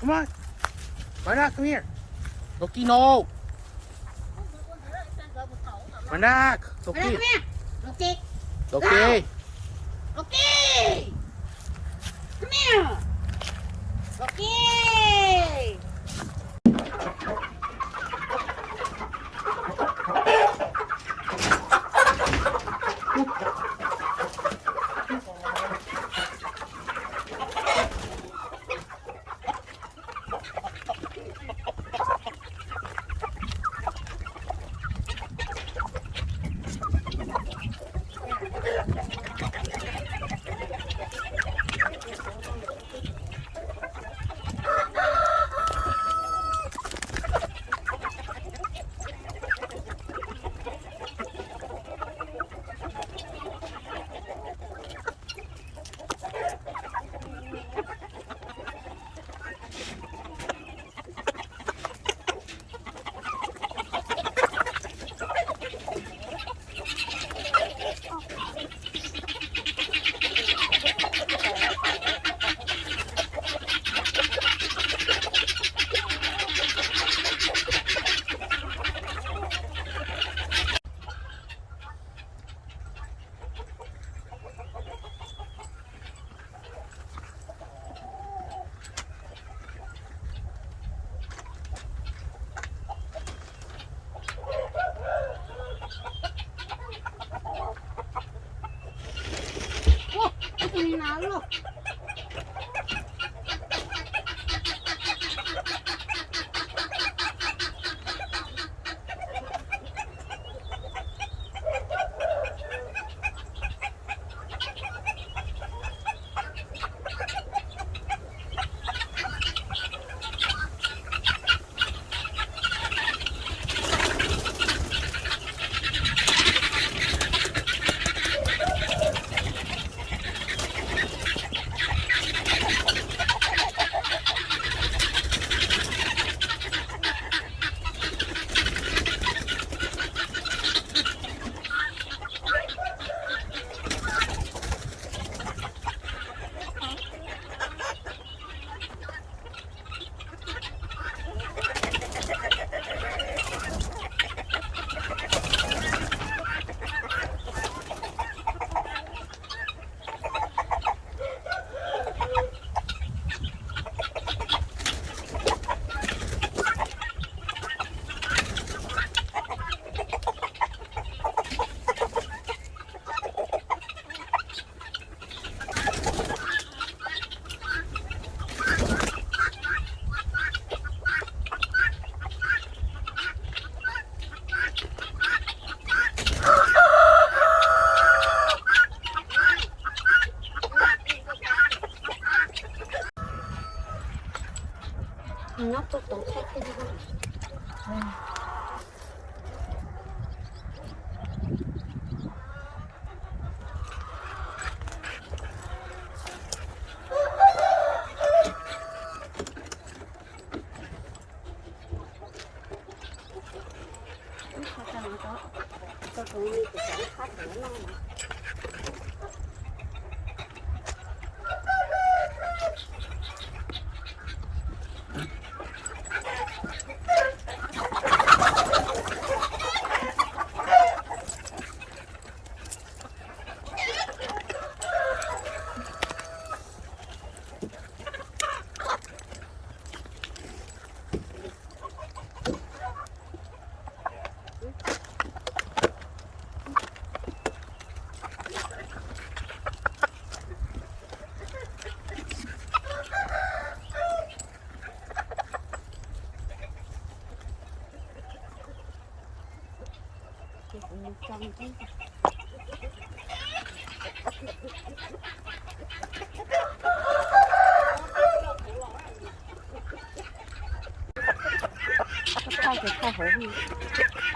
Come on. Manak, come here. Loki, no. Manak, Loki. Loki. Loki. Come here. Loki. Nyob tuaj tau thaij thiab.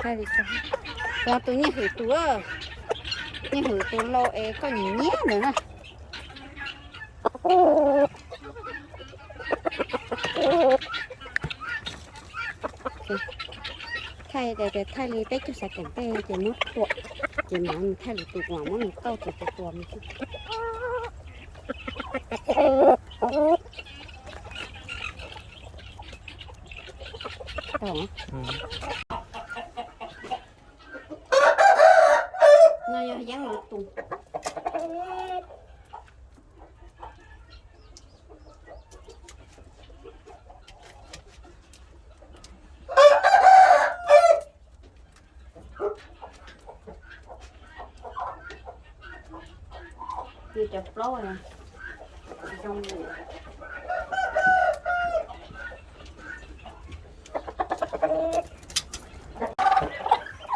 Thaij li, thaij tus nyiaj hwm tus, nyiaj hwm tus lau es koj nyiam nyiam ntawd na. Thaij, thaij li peb caug xav keem tej ces muab tua, ces mam thaij lwm tus uas muab nws tauj ces tua mus xwb. Plaub.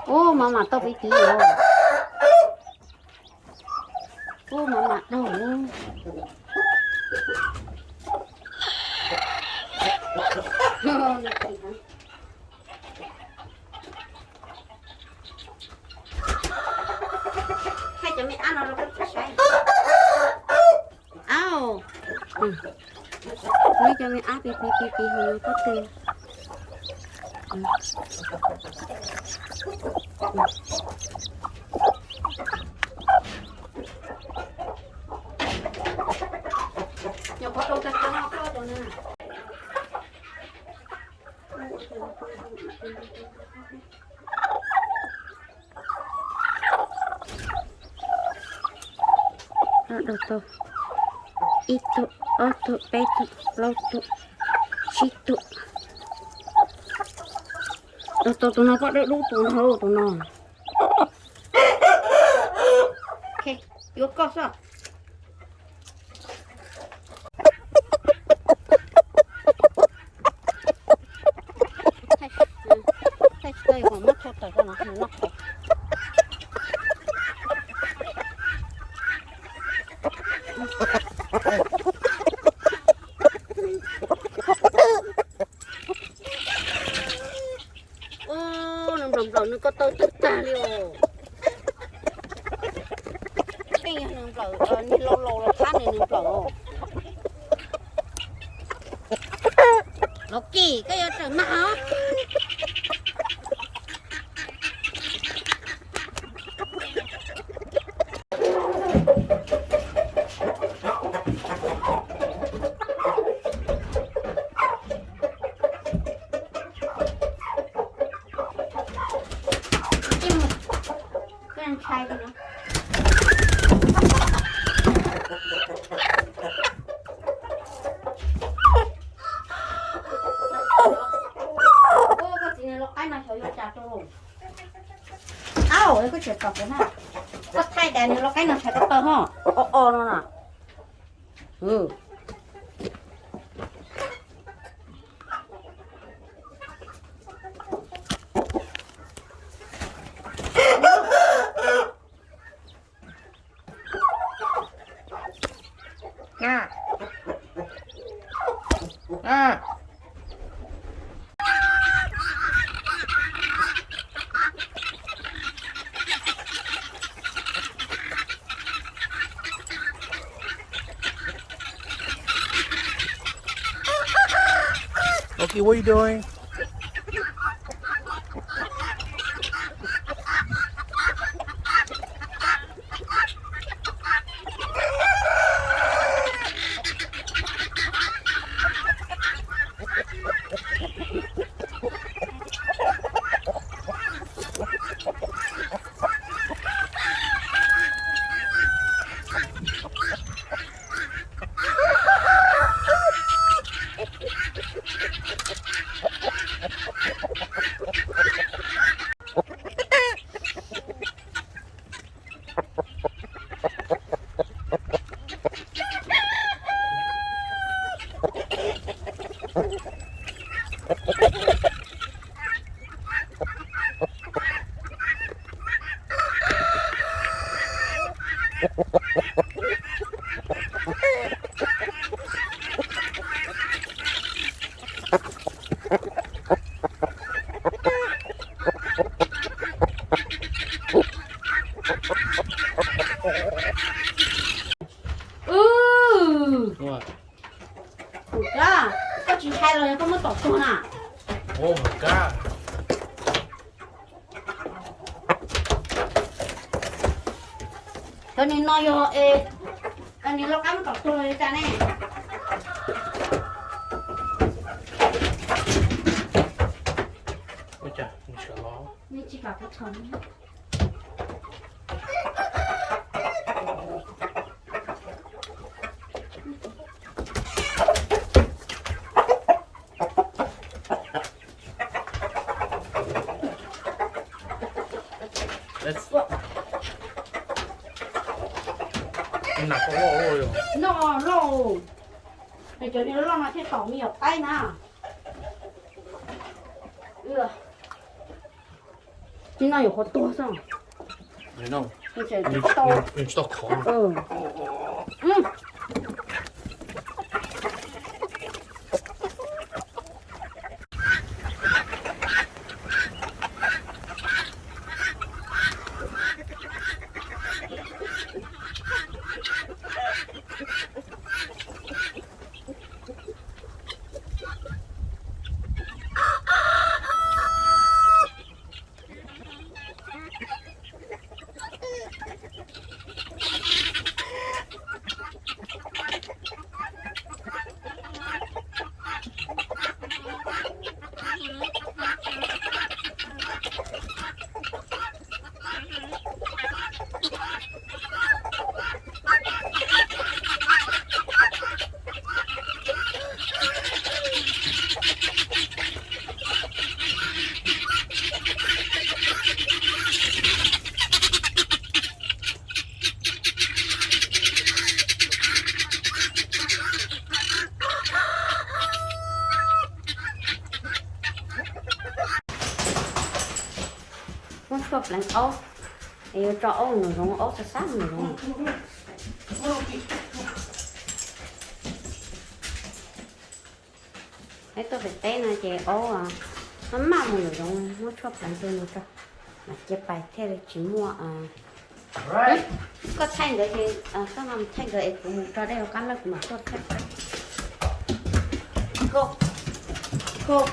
Ub, maj mam tau pib pib os. Ub, maj mam daug. Thaij cov me ab no rau koj saib. Au, muab cov me ab pib pib pib pib hauv pob tw. Nyuam qhuav rau tag tag no koj rau na. Daug tau ib tug, ob tug, peb tug, plaub tug, tsib tug. Daug tau tus no poj dawb dub tus no, tus no. Yuav koj xwb. Thaij tsis tau, yuav muab thau tawm rau no noj. Ub, nws nplaum nplaum nws ko taw tawg tag li os. Yeej yog nws nplaum, niag laus laus los thab nws, nws nplaum. Laus Kim, koj yuav tawm mag os. Au, koj txiv nws lau qaib no xyov yuav cas rau. Au, koj tseem tom kuv na. Koj thaij tas nws lau qaib no tshais ko taw ho. O o no na. Okay, what are you doing? Ub, koj tsis ntshai los yog koj muab tom tuag na? Cov nim no yog es, cov nim lau qaib muab tom tuag los yog cas ne? Ua cas nws sawv los? Nws tsis kam kuv txhom. Nag koj loj loj. Noj loj, cov niag loj no thiaj tom me nyuam qaib na. Tsis no yuav qhuav tuag xwb. Nws tsis tau khov. Muab tshuaj pleev aub, es yuav tso aub nraum zoov, aub xab xab nraum zoov. Peb tuaj pem teb no ces aub maj maj mus nraum zoov, muab tshuaj pleev rau nws tso, mam cia pais thiaj li tsis muaj. Koj thaij ntawd ces koj mam thaij ntawd es kuv mus tso dej hauv qab lawm kuv mam tuaj thaij. Koj, koj,